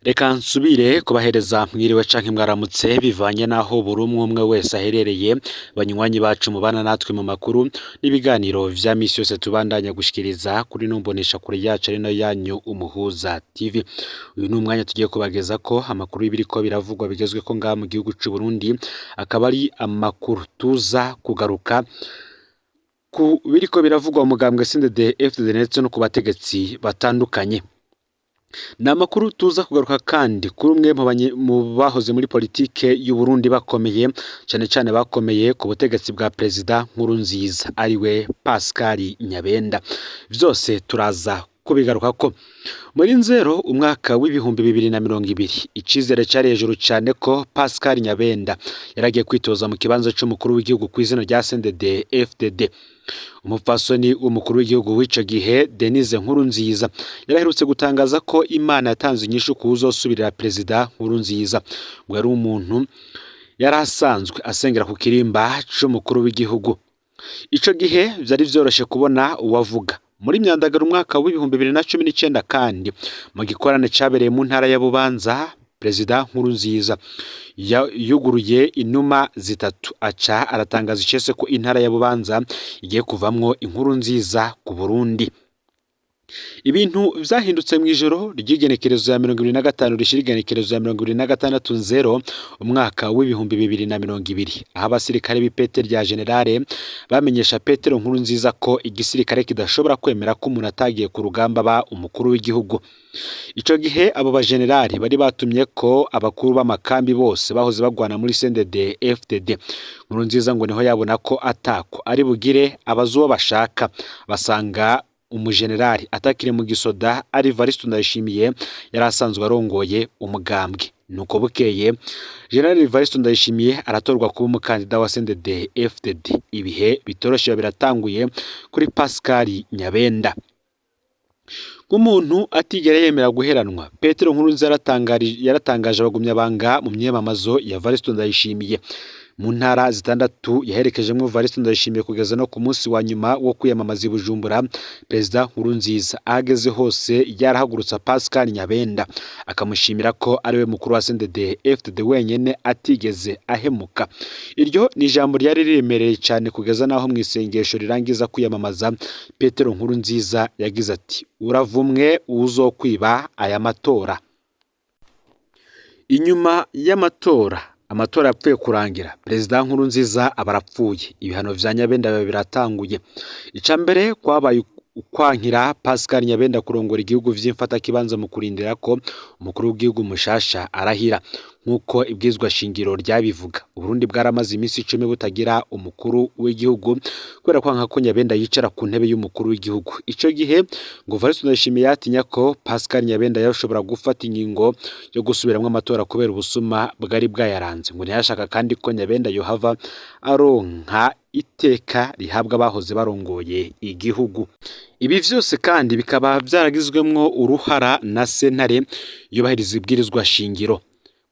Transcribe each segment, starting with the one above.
Reka nsubire kubahereza mwiriwe canke mwaramutse bivanye n'aho buri umwe umwe wese aherereye, banywanyi bacu mubana natwe mu makuru n'ibiganiro vya misi yose tubandanya gushikiriza kuri ino mboneshakure yacu ari nayo yanyu Umuhuza TV. Uyu ni umwanya tugiye kubagezako amakuru y'ibiriko biravugwa bigezweko ngaha mu gihugu c'Uburundi, akaba ari amakuru tuza kugaruka ku biriko biravugwa mu mugambwe CNDD FDD ndetse no ku bategetsi batandukanye. Ni amakuru tuza kugaruka kandi kuri umwe mu bahoze muri politike y'Uburundi bakomeye, cane cane bakomeye ku butegetsi bwa Perezida Nkurunziza ariwe Pascal Nyabenda. Vyose turaza kubigarukako. Muri Nzero umwaka w'2020, icizere cari hejuru cane ko Pascal Nyabenda yaragiye kwitoza mu kibanza c'umukuru w'igihugu kw'izina rya CNDD FDD. Umupfasoni w'umukuru w'igihugu w'ico gihe Denise Nkurunziza yaraherutse gutangaza ko Imana yatanze inyishu kuwuzosubirira Perezida Nkurunziza. Ngo yari umuntu yari asanzwe asengera ku kirimba c'umukuru w'igihugu. Ico gihe vyari vyoroshe kubona uwavuga. Muri Myandagaro umwaka w'2019 kandi mu gikorane cabereye mu ntara ya Bubanza, Perezida Nkurunziza yuguruye inuma zitatu aca aratangaza icese ko intara ya Bubanza igiye kuvamwo inkuru nziza ku Burundi. Ibintu vyahindutse mw'ijoro ry'igenekerezo ya 25 rishira igenekerezo ya 26 Nzero umwaka w'2020, aho abasirikare b'ipete rya generale bamenyesha Petero Nkurunziza ko igisirikare kidashobora kwemera ko umuntu atagiye ku rugamba aba umukuru w'igihugu. Ico gihe abo bajenerali bari batumye ko abakuru b'amakambi bose bahoze bagwana muri CNDD FDD. Nkurunziza ngo niho yabona ko atako ari bugire abaza uwo bashaka, basanga umujenerali atakiri mu gisoda ari Evariste Ndayishimiye yari asanzwe arongoye umugambwe. Nuko bukeye General Evariste Ndayishimiye aratorwa kuba umukandida wa CNDD FDD. Ibihe bitoroshe biratanguye kuri Pascal Nyabenda. Nk'umuntu atigera yemera guheranwa, Petero Nkurunziza yaratangaje abagumyabanga mu myiyamamazo ya Evariste Ndayishimiye. Mu ntara zitandatu yaherekejemwo Evariste Ndayishimiye kugeza no ku munsi wa nyuma wo kwiyamamaza i Bujumbura, Perezida Nkurunziza ahageze hose yarahagurutsa Pascal Nyabenda akamushimira ko ariwe mukuru wa CNDD FDD wenyene atigeze ahemuka. Iryo ni ijambo ryari riremereye cane kugeza naho mw'isengesho rirangiza kwiyamamaza Petero Nkurunziza yagize ati: "Uravumwe uwuzokwiba aya matora." Inyuma y'amatora, amatora yapfuye kurangira, Perezida Nkurunziza aba arapfuye, ibihano vya Nyabenda biba biratanguye. Ica mbere kwabaye ukwankira Pascal Nyabenda kurongora igihugu vy'imfatakibanza mu kurindira ko umukuru w'igihugu mushasha arahira nk'uko ibwirizwa shingiro ryabivuga. Uburundi bwaramaze imisi 10 butagira umukuru w'igihugu kubera kwanka ko Nyabenda yicara ku ntebe y'umukuru w'igihugu. Ico gihe ngo Evariste Ndayishimiye yatinya ko Pascal Nyabenda yoshobora gufata ingingo yo gusubiramwo amatora kubera ubusuma bwari bwayaranze. Ngo ntiyashaka kandi ko Nyabenda yohava aronka iteka rihabwa abahoze barongoye igihugu. Ibi vyose kandi bikaba vyaragizwemwo uruhara na sentare yubahiriza ibwirizwa shingiro.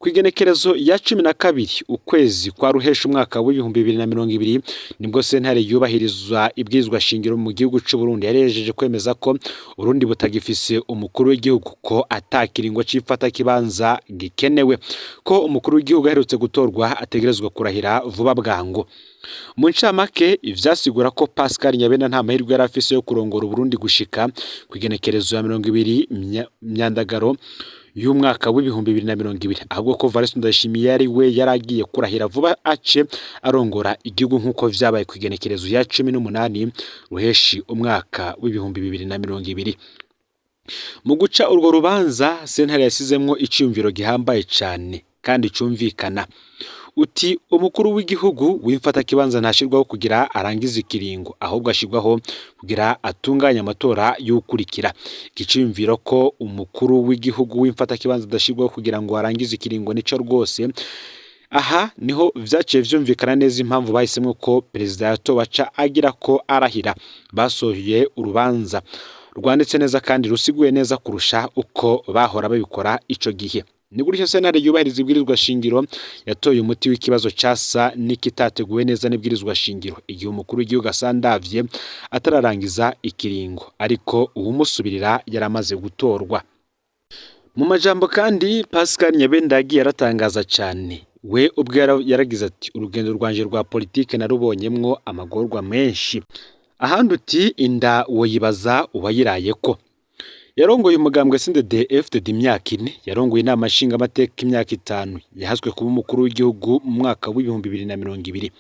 Kw'igenekerezo ya 12 ukwezi kwa Ruhesha umwaka w'2020 nibwo sentare yubahiriza ibwirizwa shingiro mu gihugu c'Uburundi yarejeje kwemeza ko Uburundi butagifise umukuru w'igihugu, ko ata kiringo c'imfatakibanza gikenewe, ko umukuru w'igihugu aherutse gutorwa ategerezwa kurahira vuba bwangu. Mu ncamake ivyasigura ko Pascal Nyabenda nta mahirwe yari afise yo kurongora Uburundi gushika kw'igenekerezo ya 20 Myandagaro y'umwaka w'2020, ahubwo ko Evariste Ndayishimiye yari we yaragiye kurahira vuba ace arongora igihugu nk'uko vyabaye kw'igenekerezo ya 18 Ruheshi umwaka w'2020. Mu guca urwo rubanza sentare yasizemwo iciyumviro gihambaye cane kandi cumvikana. Uti umukuru w'igihugu w'imfatakibanza ntashirwaho kugira arangize ikiringo, ahubwo ashirwaho kugira atunganye amatora y'ukurikira. Igiciyumviro ko umukuru w'igihugu w'imfatakibanza adashirwaho kugira ngo arangize ikiringo nico rwose. Aha niho vyaciye vyumvikana neza impamvu bahisemwo ko perezida yatowe aca agira ko arahira. Basohoye urubanza rwanditse neza kandi rusiguye neza kurusha uko bahora babikora ico gihe. Ni gutyo sentare yubahiriza ibwirizwa shingiro yatoye umuti w'ikibazo casa n'ikitateguwe neza n'ibwirizwa shingiro igihe umukuru w'igihugu asandavye atararangiza ikiringo, ariko uwumusubirira yaramaze gutorwa. Mu majambo kandi Pascal Nyabenda yagiye aratangaza cane, we ubwe yaragize ati: "Urugendo rwanje rwa politike narubonyemwo amagorwa menshi." Ahandi uti: "Inda woyibaza uwayirayeko." Yarongoye umugambwe CNDD FDD imyaka 4, yarongoye inama nshingamateka imyaka 5, yahaswe kuba umukuru w'igihugu mu mwaka w'2020.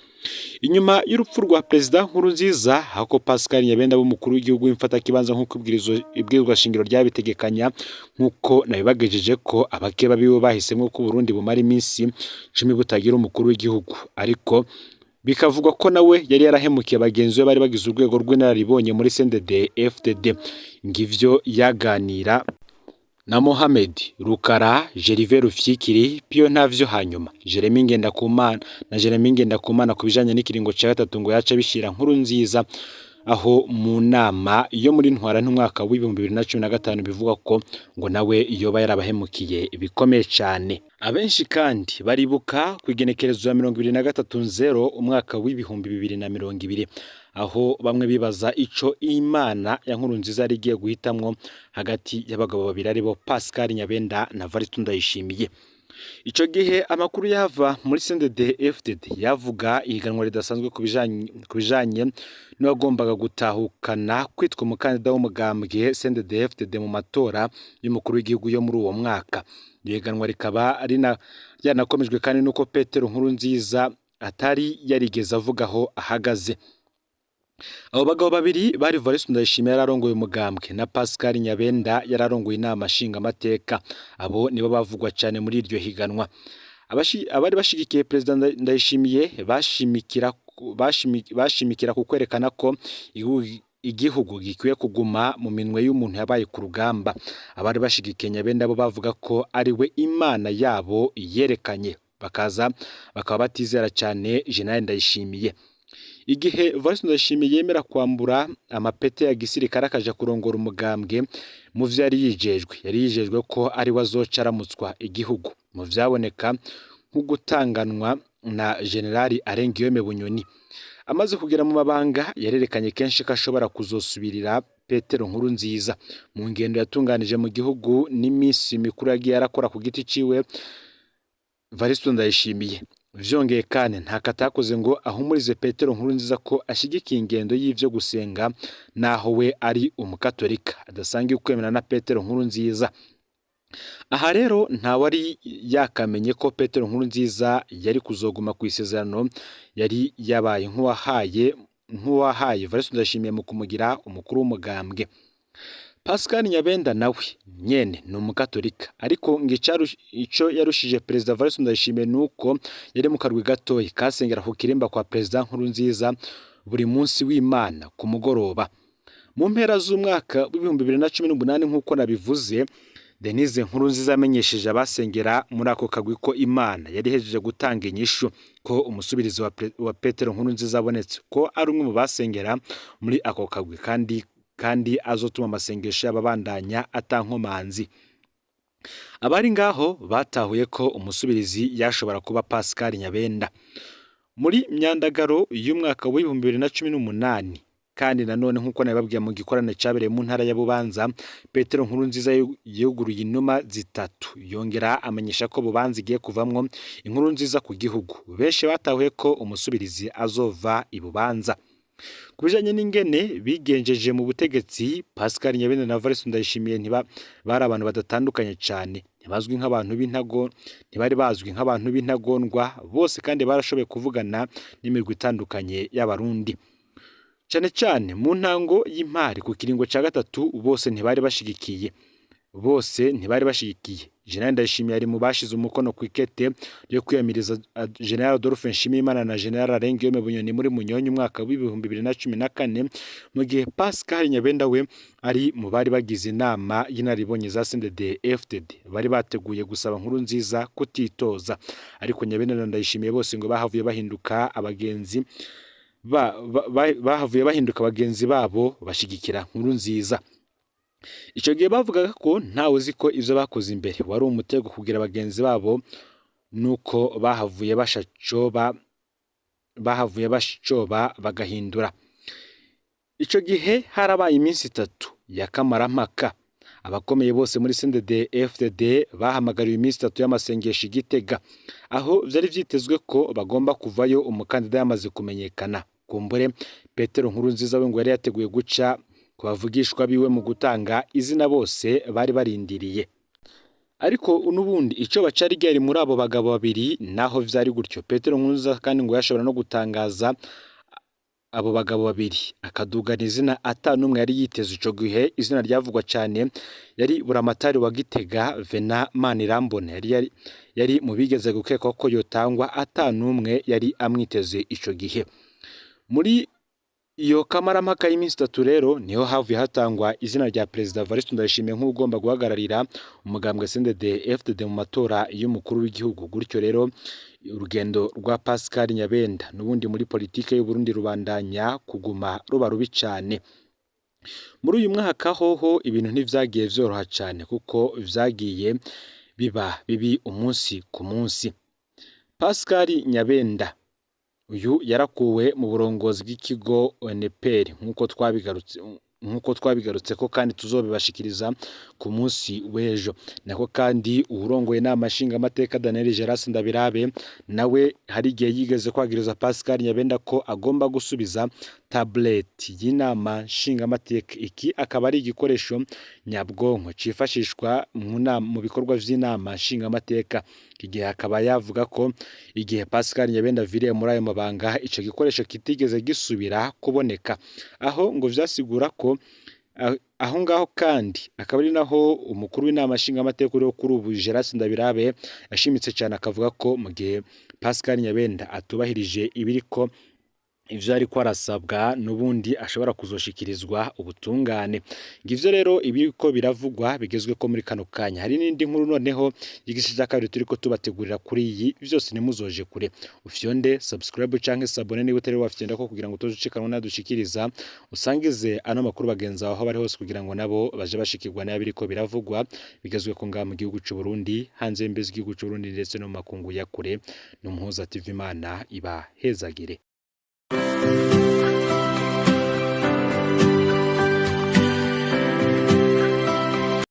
Inyuma y'urupfu rwa Perezida Nkurunziza, hako Pascal Nyabenda w'umukuru w'igihugu w'imfatakibanza nk'uko ibwirizwa shingiro ryabitegekanya, nk'uko nabibagejeje ko abakeba biwe bahisemwo ko Burundi bumara iminsi 10 butagira umukuru w'igihugu, ariko bikavugwa ko nawe yari yarahemukiye bagenzi be bari bagize urwego rw'inararibonye muri CNDD FDD. Ngivyo yaganira na Mohamed Rukara, Gervais Rufyikiri, Pio Ntavyo, hanyuma Jeremy Ngendakumana na Jeremy Ngendakumana ku bijanye n'ikiringo ca gatatu ngo yaca bishira Nkurunziza, aho mu nama yo muri Ntwarante umwaka w'2015 bivugwa ko ngo nawe yoba yarabahemukiye bikomeye cane. Abenshi kandi baribuka ku igenekerezo ya 23/0 umwaka w'2020, aho bamwe bibaza ico Imana ya Nkurunziza yari igiye guhitamwo hagati y'abagabo babiri aribo Pascal Nyabenda na Evariste Ndayishimiye. Ico gihe amakuru yava muri CNDD FDD yavuga ihiganwa ridasanzwe ku bijanye n'uwagombaga gutahukana kwitwa umukandida w'umugambwe CNDD FDD mu matora y'umukuru w'igihugu yo muri uwo mwaka. Iryo higanwa rikaba ryanakomejwe kandi nuko Petero Nkurunziza atari yarigeze avuga aho ahagaze. Abo bagabo babiri bari Evariste Ndayishimiye yararongoye umugambwe na Pascal Nyabenda yararongoye inama nshingamateka. Abo nibo bavugwa cane muri iryo higanwa. Abari bashigikiye Perezida Ndayishimiye bashimikira ku kwerekana ko igihugu gikwiye kuguma mu minwe y'umuntu yabaye ku rugamba. Abari bashigikiye Nyabenda bo bavuga ko ari we Imana yabo yerekanye, bakaza bakaba batizera cane General Ndayishimiye. Igihe Evariste Ndayishimiye yemera kwambura amapete ya gisirikare akaja kurongora umugambwe, mu vyo yari yijejwe, yari yijejwe ko ari we azoca aramutswa igihugu, mu vyaboneka nk'ugutanganwa na General Arengiyome Bunyoni. Amaze kugera mu mabanga yarerekanye kenshi ko ashobora kuzosubirira Petero Nkurunziza mu ngendo yatunganije mu gihugu n'iminsi mikuru yagiye arakora ku giti ciwe. Evariste Ndayishimiye vyongeye kandi ntako atakoze ngo ahumurize Petero Nkurunziza ko ashigikiye ingendo y'ivyo gusenga, naho we ari umukatolika adasangiye ukwemera na Petero Nkurunziza. Aha rero ntawari yakamenye ko Petero Nkurunziza yari kuzoguma ku isezerano yari yabaye nk'uwahaye Evariste Ndayishimiye mu kumugira umukuru w'umugambwe. Pascal Nyabenda nawe nyene ni umukatolika, ariko ngo ico yarushije Perezida Evariste Ndayishimiye nuko yari mu karwi gatoyi kasengera ku kirimba kwa Perezida Nkurunziza buri munsi w'Imana ku mugoroba. Mu mpera z'umwaka w'2018, nk'uko nabivuze, Denise Nkurunziza amenyesheje abasengera muri ako kagwi ko Imana yari ihejeje gutanga inyishu ko umusubirizi wa Petero Nkurunziza abonetse, ko ari umwe mu basengera muri ako kagwi kandi azotuma amasengesho y'ababandanya atankomanzi. Abari ngaho batahuye ko umusubirizi yashobora kuba Pascal Nyabenda. Muri myandagaro y'umwaka w'2018 kandi nanone, nk'uko nabibabwiye, mu gikorane cabereye mu ntara ya Bubanza, Petero Nkurunziza yuguruye inuma zitatu, yongera amenyesha ko Bubanza igiye kuvamwo inkuru nziza ku gihugu. Benshi batahuye ko umusubirizi azova i Bubanza. Ku bijanye n'ingene bigenjeje mu butegetsi, Pascal Nyabenda na Evariste Ndayishimiye ntiba bari abantu badatandukanye cane, ntibazwi nk'abantu b'intago, ntibari bazwi nk'abantu b'intagondwa bose, kandi barashoboye kuvugana n'imirwi itandukanye y'Abarundi. Cane cane mu ntango y'impari ku kiringo ca gatatu, bose ntibari bashigikiye. General Ndayishimiye ari mu bashize umukono ku ikete ryo kwiyamiriza General Adolphe Nshimiyimana na General Arengiyome Bunyoni muri Munyonyo umwaka w'2014, mu gihe Pascal Nyabenda we ari mu bari bagize inama y'inararibonye za CNDD FDD bari bateguye gusaba Nkurunziza kutitoza. Ariko Nyabenda na Ndayishimiye bose ngo bahavuye bahinduka bagenzi babo bashigikira Nkurunziza. Ico gihe bavugaga ko ntawe uzi ko ivyo bakoze imbere wari umutego kugira bagenzi babo, nuko bahavuye bashoba bagahindura. Ico gihe harabaye iminsi 3 ya kamarampaka. Abakomeye bose muri CNDD FDD bahamagariwe iminsi itatu y'amasengesho i Gitega, aho vyari vyitezwe ko bagomba kuvayo umukandida yamaze kumenyekana. Kumbure Petero Nkurunziza we ngo yari yateguye guca ku bavugishwa biwe mu gutanga izina bose bari barindiriye. Ariko n'ubundi ico bacari gihari muri abo bagabo babiri naho vyari gutyo. Petero Nkurunziza kandi ngo yashobora no gutangaza abo bagabo babiri akadugana izina ata n'umwe yari yiteze ico gihe. Izina ryavugwa cane yari Buramatari wa Gitega Venant Manirambona, yari mu bigeze gukekwa ko yotangwa ata n'umwe yari amwiteze ico gihe. Muri iyo kamarampaka y'iminsi itatu rero niho havuye hatangwa izina rya Perezida Evariste Ndayishimiye nk'ugomba guhagararira umugambwe CNDD FDD mu matora y'umukuru w'igihugu. Gutyo rero urugendo rwa Pascal Nyabenda n'ubundi muri politike y'u Burundi rubandanya kuguma ruba rubi cane. Muri uyu mwaka hoho ibintu ntivyagiye vyoroha cane kuko vyagiye biba bibi umunsi ku munsi. Pascal Nyabenda uyu yarakuwe mu burongozi bw'ikigo ONPR nk'uko twabigarutse ko kandi tuzobibashikiriza ku munsi w'ejo. Nako kandi uwurongoye inama nshingamateka Daniel Geras Ndabirabe nawe hari igihe yigeze kwagiriza Pascal Nyabenda ko agomba gusubiza tablet y'inama nshingamateka. Iki akaba ari igikoresho nyabwonko cifashishwa mu bikorwa vy'inama nshingamateka. Iki gihe akaba yavuga ko igihe Pascal Nyabenda aviriye muri ayo mabanga ico gikoresho kitigeze gisubira kuboneka, aho ngo vyasigura ko aho ngaho kandi akaba ari naho umukuru w'inama nshingamateka uriho kuri ubu Geras Ndabirabe yashimitse cane akavuga ko mu gihe Pascal Nyabenda atubahirije ibiriko ivyo ariko arasabwa n'ubundi ashobora kuzoshikirizwa ubutungane. Ngivyo rero ibiriko biravugwa bigezweko muri kano kanya. Hari n'indi nkuru noneho y'igice ca kabiri turiko tubategurira kuri iyi, vyose ntimuzoje kure. Ufyonde subscribe canke s'abonner niba utari wafyonda ko kugira ngo utoze nadushikiriza, usangize ano makuru bagenzi bawe aho bari hose kugira ngo nabo baje bashikirwa n'abiriko biravugwa bigezweko ngaha mu gihugu c'u Burundi, hanze y'imbibe z'igihugu c'u Burundi ndetse no mu makungu ya kure. N'Umuhuza TV, Imana ibahezagire.